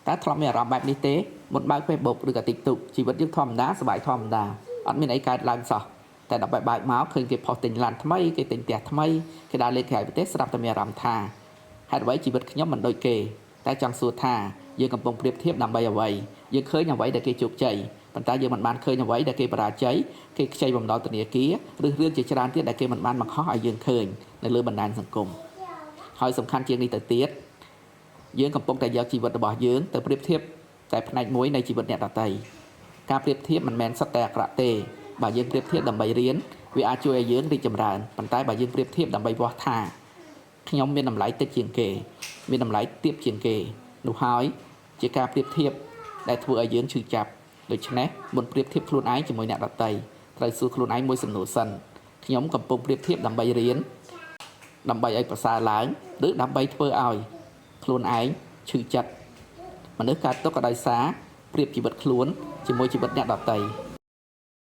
តើធ្លាប់មានអារម្មណ៍បែបនេះទេមុនបើក Facebook ឬក៏ TikTok ជីវិតយើងធម្មតាសប្បាយធម្មតាអត់មានអីកើតឡើងសោះតែដល់បែបបើកមកឃើញគេផុសទិញឡានថ្មីគេទិញផ្ទះថ្មីគេដើរលេងក្រៅប្រទេសស្រាប់តែមានអារម្មណ៍ថាហេតុអ្វីជីវិតខ្ញុំមិនដូចគេតែចង់សួរថាយើងកំពុងប្រៀបធៀបដើម្បីអ្វីយើងឃើញអ្វីដែលគេជោគជ័យប៉ុន្តែយើងមិនបានឃើញអ្វីដែលគេបរាជ័យគេខ្ចីបំណុលធនាគារឬរឿងជាច្រើនទៀតដែលគេមិនបានបង្ហោះឲ្យយើងឃើញនៅលើបណ្ដាញសង្គមហើយសំខាន់ជាងនេះទៅទៀត យើងកំពុងតែយកជីវិតរបស់យើងទៅប្រៀបធៀបតែផ្នែកមួយនៃជីវិតអ្នកដទៃការប្រៀបធៀបមិនមែនសុទ្ធតែអាក្រក់ទេបើយើងប្រៀបធៀបដើម្បីរៀនវាអាចជួយឲ្យយើងរីកចម្រើនប៉ុន្តែបើយើងប្រៀបធៀបដើម្បីវាស់ថាខ្ញុំមានតម្លៃតិចជាងគេមានតម្លៃទាបជាងគេនោះហើយជាការប្រៀបធៀបដែលធ្វើឲ្យយើងឈឺចាប់ដូច្នេះមុនប្រៀបធៀបខ្លួនឯងជាមួយអ្នកដទៃត្រូវសួរខ្លួនឯងមួយសំណួរសិនខ្ញុំកំពុងប្រៀបធៀបដើម្បីរៀនដើម្បីឲ្យប្រសើរឡើងឬដើម្បីធ្វើឲ្យ ខ្លួនឯងឈឺចិត្តមនុស្សកើតទុក្ខក៏ដោយសារប្រៀបជីវិតខ្លួនជាមួយជីវិតអ្នកដទៃ។